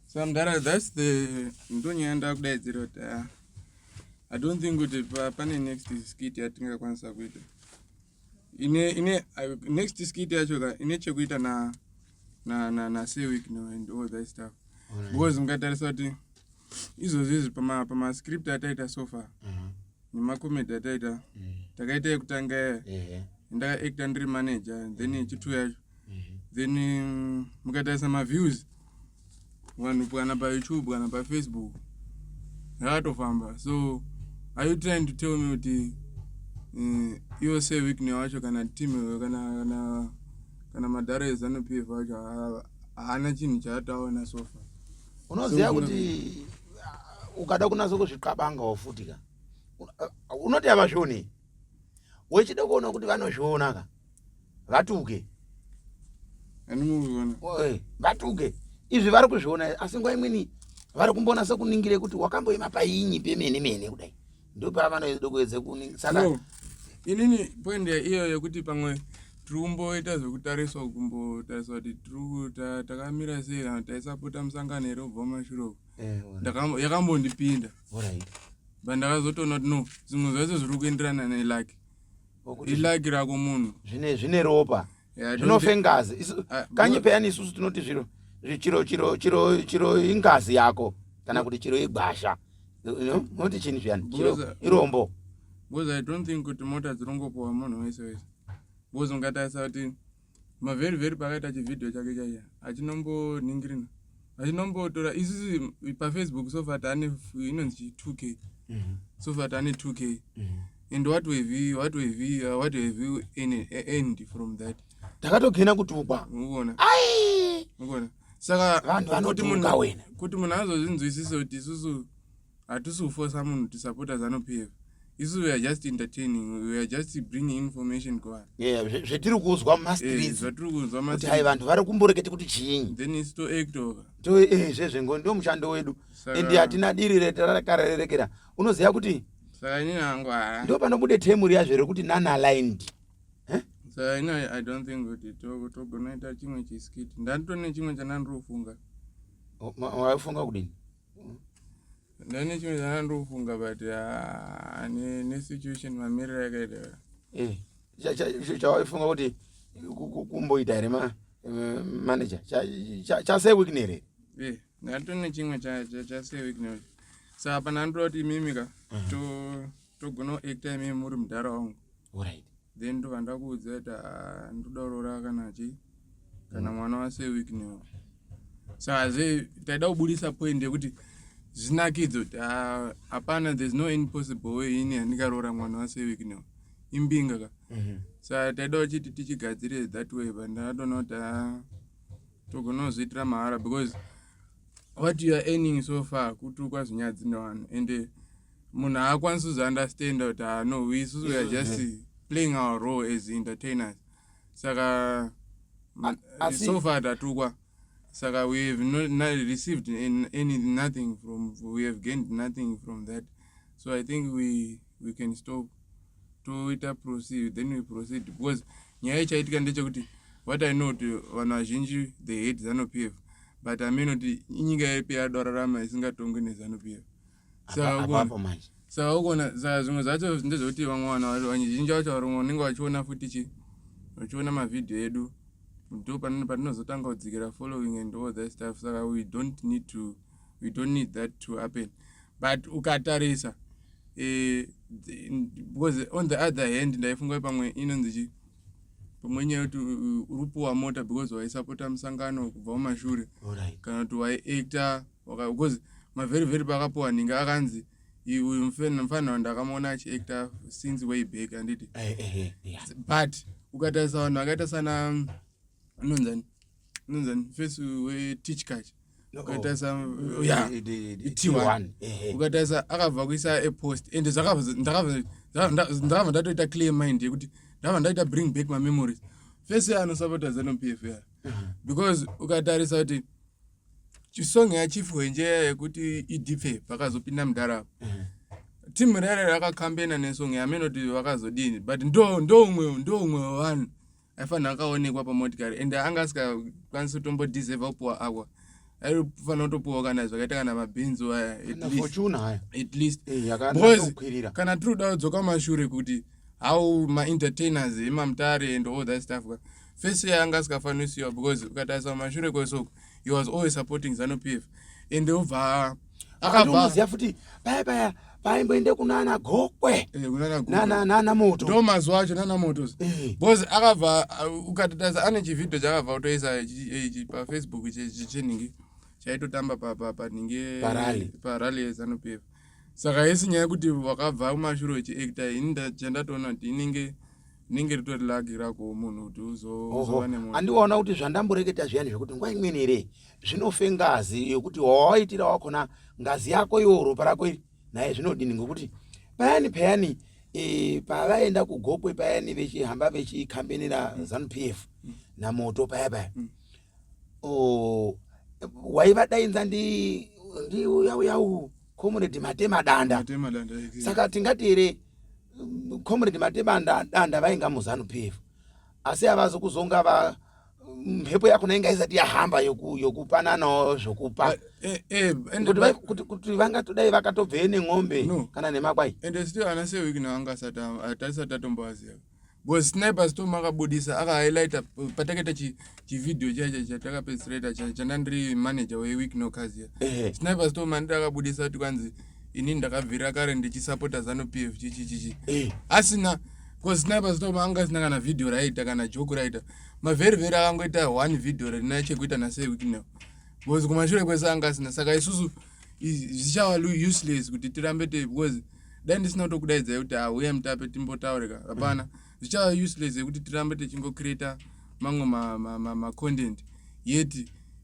So mdara, that's the ndonyaya ndakudaidzira kuti I don't think kuti pane next skit yatingakwanisa kuita. Ine next skit yacho ka ine chekuita na Sir Wicknell and all that stuff. Because mukatarisa kuti izvozvi izvi pama script ataita so far nemacomedy ataita, takaita yekutanga yaya ndakaacta ndiri manager, then yechitu yacho, then mukatarisa maviews, vanhu kana paYouTube kana paFacebook yakatofamba. So are you trying to tell me kuti iwo Sir Wicknell wacho kana team kana madhara eZANU PF acho haana chinhu chaataona so far? Unoziva kuti ukada kunatsa kuzviqabangawo futi ka, unoti havazvioni. Wechida kuona kuti vanozviona ka, vatuke. Animuzviona. Vatuke. Izvi vari kuzviona, asi nguva imweni vari kumbonasa kuningire kuti wakamboima painyi pemene mene kudai, ndopavanoda kuedza kuningira. Saka No. Inini point iyo yekuti pamwe tiri kumboita zvekutariswa, kumbotariswa kuti tiri takamira sei, kana taisapota musangano here kubva mumashure uko. Yakambondipinda, but ndakazotoona kuti no, zvimwe zvacho zviri kuenderana neluck. Iluck rako munhu. Zvine ropa. Yeah, I don't Zvinofe ngazi. Ah, Kanyi peyani isusu tinoti zviro chiro chiro ingazi yako, kana kuti chiro igwasha. Unoti chini zviyani, chiro irombo. Because I don't think kuti mota dzirongopuwa munhu wese wese, because ungatarisa kuti mavery very pakaita chivhidhiyo chake chaiya achinomboningirina, achinombotora isusu paFacebook so far taane inonzi 2K. So far taane 2K, and what have you earned from that? Takatogena kutukwa. Ukuona? Ai. Ukuona? Saka Vanhu kuti vanotuka wena. Kuti munhu azozvinzwisise kuti isusu hatisi kufosa munhu tisapota ZANU PF. Isusu we are just entertaining, we are just bringing information kuvanhu. Yeah, zvetiri kuzwa mumastreets. Zvatiri kunzwa. Kuti hai, vanhu vari kumborekete kuti chiinyi. Then isu toactoka. To zvezvengo ndo mushando wedu. Ende hatina diri retakarerekera. Unoziva kuti Saka inini hangu haa. Ndo panobude term riyazve rekuti non aligned. Saka ini I don't think kuti togonoita chimwe chiskit. Ndatone chimwe chandandiri kufunga. Waifunga kudini? Ndane chimwe chandandiri kufunga, but nesituation mamiriro yakaita. Chawaifunga kuti kumboita here, manager, chaSir Wicknell here? Ndatone chimwe chaSir Wicknell. Saka pana ndoda kuti imimi ka togona kuacta imimi muri mudhara wangu. Then ndobva ndakuudza kuti ah, ndoda kuroora kana chi kana mwana waSir Wicknell. Saka zve taida kubudisa point yekuti zvinakidzo kuti ah, hapana, there's no any possible way ini handingaroora mwana waSir Wicknell, imbinga ka. Saka taida kuchiti tichigadzire that way, but ndakatoona kuti ah, togona kuzviitira mahara, because what you are earning so far kutukwa zvinyadzi nevanhu, and munhu haakwanisi kuzounderstanda kuti ah, no, isusu we are just playing our role as entertainers. Saka so far tatukwa, saka we have not received any nothing from, we have gained nothing from that. So I think we can stop, toita proceed, then we proceed, because nyaya ichaitika ndechekuti what I know kuti vanhu vazhinji, they hate ZANU PF, but amene kuti inyika yepi yadorarama isingatongwi neZANU PF? Saka Apapo manje. Saka ukona, saka zvimwe zvacho ndezvekuti vamwe vanhu vazhinji vacho varumwe vanenge vachiona futi chi vachiona mavhidhiyo edu, ndo patinozotanga kudzikira following and all that stuff. Saka we don't need that to happen. But ukatarisa because on the other hand ndaifunga pamwe inonzi chi pamwe nyaya yekuti uri kupuwa mota because waisapota musangano kubva mumashure, kana kuti waiacta, because mavery very pakapuwa nhinga akanzi uyu mufana ndakamuona achiacta since way back, handiti? Yeah. But ukatarisa vanhu vakaita sana inonzani face weTichkach, No, ukatarisa oh, ya T1. T1. Ukatarisa akabva kuisa apost, ende ndakabva ndatoita clear mind yekuti ndabva ndaita bring back mamemories face anosapota ZANU PF ya, because ukatarisa kuti chisong yaChief Hwenje yekuti idipfe pakazopinda mudhara, timu rere rakakambena nesong yamene kuti vakazodini, but ndo umwe wevanhu aifanira akaonekwa pamotikari, ende anga asikakwanisi kutombodeserva kupuwa akwa. Aifanira kutopuwa kana zvakaita kana mabhinzo aya at Kana least. Fortune haya. At least. Eh, Because yakanatsokwirira. kana tiri kuda kudzoka mashure kuti how maentertainers emaMutare and all that stuff ka, face yanga asikafaniri kusiyiwa, because ukatarisa kumashure kwesoko, he was always supporting ZANU PF and obva akabva. Unoziva futi paya paya paimboende kunana Gokwe. Kunana Gokwe. Nana Moto. Ndo mazuva acho nana Motos. Because akabva, ukatarisa ane chivhidhio chakabva kutoisa paFacebook cheningi chaitotamba paningi. Parally. Parally yeZANU PF. Saka isi nyaya yekuti wakabva kumashure uchiacta, ini chandatoona kuti inenge ritori lagi rako munhu kuti uzova nemoto. Andiwaona kuti zvandamboreketa zviyani zvekuti nguva imweni here zvinofe ngazi yekuti wawaitira wakona ngazi yako iwo ropa rako iri naye zvinodini, ngokuti payani payani pavaenda kuGokwe payani vechihamba vechikambenera ZANU PF naMoto paya paya, oh, waivadainza ndi uya uyau Comrade Matema Danda. Matema Danda. Saka tingati here Comrade Matema Danda vainga muZANU PF, asi havazi kuzonga va mhepo yakona inga isati yahamba yokupananawo zvokupa. But, and Kuti kuti vangatodai vakatobvee neng'ombe No. kana nemakwai. And still ana sewiki anga asati atisati atomboaziva, because Sniper Storm akabudisa, akahighlighta patakaita chivhidhio chiya chatakapedzisira ita chandandiri manager weWicknell Kaziya. Sniper Storm andiri akabudisa kuti kwanzi inini ndakabvira kare ndichisapota ZANU PF chichi chichi, asina, because Sniper Storm anga asina kana vhidhio raita kana joke raita. Mavheri vheri akangoita one video rina chekuita naSir Wicknell, because kumashure kwese anga asina. Saka isusu zvichava useless kuti tirambe te, because dai ndisina kutokudaidzai kuti auya Mutape timbotaurika, hapana. Zvichava useless yekuti tirambe tichingocreata mamwe macontent yet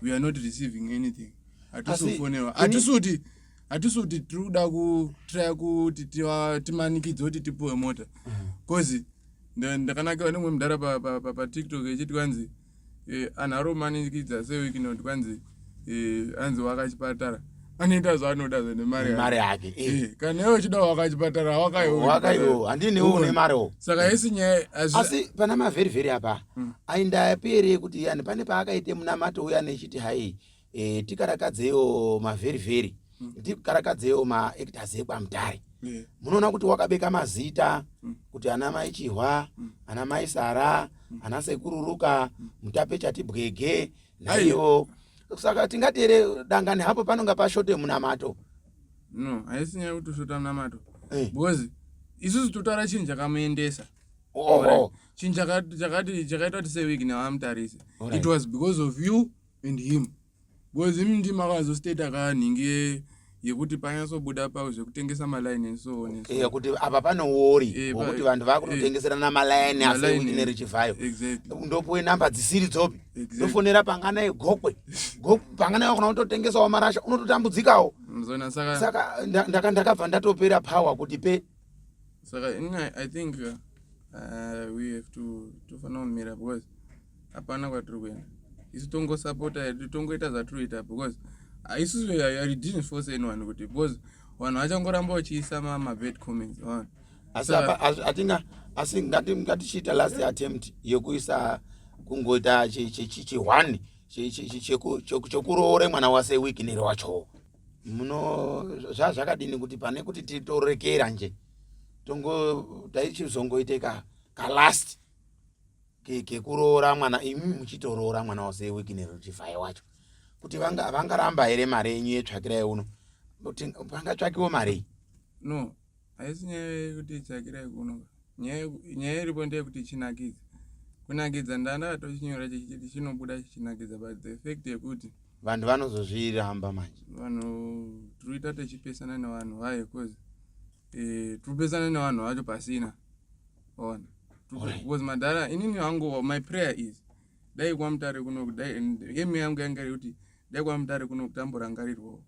we are not receiving anything. Hatisi kufonerwa, hatisi kuti tiri kuda kutraya kuti timanikidze kuti tipuwe mota, because ndakanakiwa nemumwe mudhara paTikTok echiti kwanzi anhu ari kumanikidza seWicknell, kwanzi anzi wakachipatara anoita zvaanoda zvenemari. Mari yake. Kana iwe uchida wakachipatara, wakaiwo. Wakaiwo, handiniwo une mariwo. Saka isi nyaya Asi pana mavheri vheri apa ainda yaperi kuti yani pane paakaite munamato uya nechiti hai, tikarakadzewo mavheri vheri, tikarakadzewo maactors ekwaMutare. Munoona kuti wakabeka mazita kuti ana mai Chihwa, ana mai Sara, ana Sekururuka, Mutape Chatibwege naiwo. Saka tingati here dangani hapo panonga pashote munamato? No, haisi nyaya yekuti ushota munamato, because isusu totaura chinhu chakamuendesa. Chinhu chakati chakaita kuti Sir Wicknell amutarise, it was because of you and him, because imi ndimi makazosteta kanhingi yekuti panyatsobuda pa zvekutengesa maline and so on and so on. Kuti apa pane uori hwokuti vanhu vakutotengeserana malaini Malaini. aseWicknell Chivhayo. Ndopuwe namba dzisiri dzopi. Ndofonera panganai Gokwe, panganai wakona kutotengesawo marasha, unototambudzikawo. Mzona saka Saka ndakabva ndatopera power kuti pe. Saka ini I think we have to tofanira kumira, because hapana kwatiri kuenda. Isu tongosapota, tongoita zvatiri kuita, because isusu I didn't force anyone kuti, because vanhu vachangoramba vachiisa mabad comments, waona. Asi atinga asi ngatichiita last attempt yekuisa kungoita chihwani chekuroore mwana waSir Wicknell wacho. Muno zvazvakadini kuti pane kuti titorekera nje, tongo taichizongoite ka last kekuroora mwana, imi muchitoroora mwana waSir Wicknell Chivhayo wacho, kuti vangaramba here mari yenyu yetsvakirai uno? Kuti pangatsvakiwo mari? No, haisi nyaya yekuti tsvakirai kuno. Nyaya iripo ndeyekuti chinakidza kunakidza. Ndandakatochinyora chichiti chinobuda chichinakidza, but the fact yekuti vanhu vanozozviramba manje. Vanhu tiri kuita tichipesana nevanhu vaye, cause tiri kupesana nevanhu vacho pasina, ona. Because madhara, inini hangu my prayer is dai kwaMutare kuno, dai emi yangu yanga iri kuti dai kwaMutare kuno kutamborangarirwawo,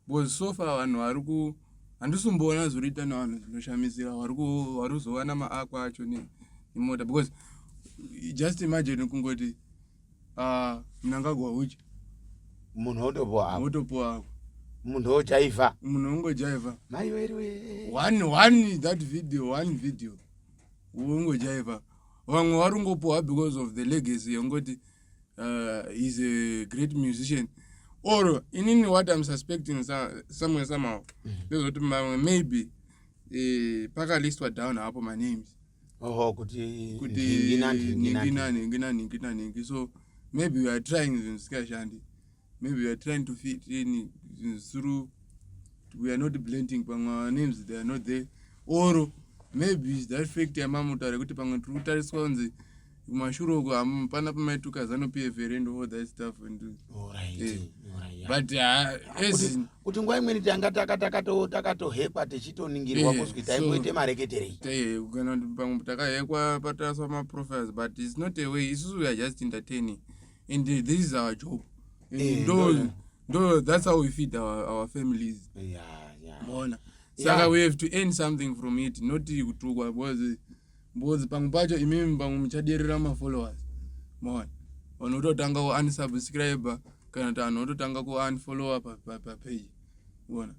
because so far vanhu vari ku handisumboona zviriita nevanhu zvinoshamisira, vari kuzowana maakwa acho nemota, because just imagine kungoti Mnangagwa uchi Munhu otopuwa ako. Wotopuwa ako. Munhu ojaivha. Munhu ungojaivha. Mai weriwe. One one that video, one video ungojaivha. Vamwe vari kungopuwa because of the legacy yongoti is a great musician. Or inini what I'm suspecting somewhere somehow ndezvekuti mamwe maybe pakalistwa down hapo manames. Oho, kuti kuti nhingi nanhingi nhingi nanhingi. Nanhingi nanhingi nanhingi. So maybe we are trying zvinhu zvisikashandi. Maybe we are trying to fit in zvinhu through, we are not blending. Pamwe our names, they are not there. Or maybe is that fact yamamutaura yekuti pamwe tiri kutariswa kunzi kumashure uko pana pamaituka ZANU PF here and all that stuff and Alright, yeah. But as Kuti nguva imweni tanga takatohekwa tichitoningirwa kuzwi taimboite mareketerei. Kana kuti pamwe takahekwa pataswa maprofiles, but it's not a way. Isusu we are just entertaining and this is our job and ndo that's how we feed our families. Maona? Saka we have to earn something from it, not kutukwa, because pamwe pacho imimi pamwe muchaderera mafollowers. Maona, vanhu vototanga kuunsubscribe kana kuti vanhu vototanga kuunfollowa papage. Ona,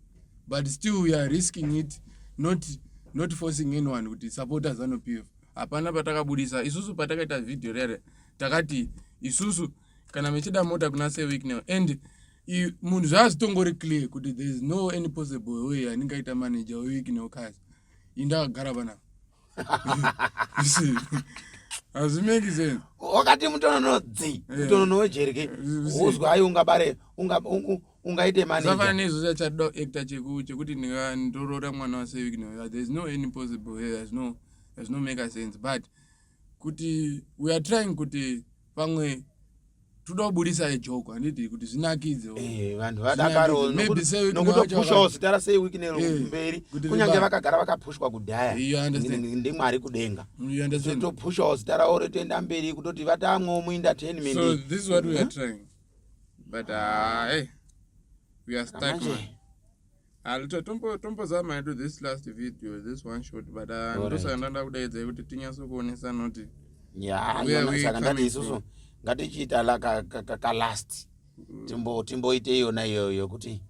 but still we are risking it, not forcing anyone kuti support ZANU PF. Hapana patakabudisa isusu. Patakaita vhidhiyo rere, takati isusu kana mechida mota kuna Sir Wicknell and munhu zvazvitongori clear kuti there is no any possible way handingaita manager weWicknell cars indakagara panapa. You see? Hazvimake sense. Wakati mutonono dzi mutonono wejereke. You see? Uzwa ai ungabare ungaite Zvafana manager. Neizvo chachatoda kuacta chekuti ndoroora mwana waSir Wicknell. There is no any possible way. There's no make a sense, but kuti we are trying kuti pamwe toda kubudisa ejoke, handiti, kuti zvinakidze. Vanhu vadakaro. Maybe Sir Wicknell Nokutopushawo wacho zita raSir Wicknell mberi. Kuti Kunyange vakagara vakapushwa kudhaya You understand? ndimwari kudenga. You understand? Topushawo zita ravo retoenda mberi kutoti vatamwewo muentertainment. So this is what we are trying, but hey, we are stuck, Manje. man. Alito tombozama to this last video, this one shot, but ndosaka ndanda kudaidzai kuti tinyatsokuonesana kuti Ya. Where Yona we saka ndati coming isusu from? Ngatichiita la ka last timboite iyona iyoyo kuti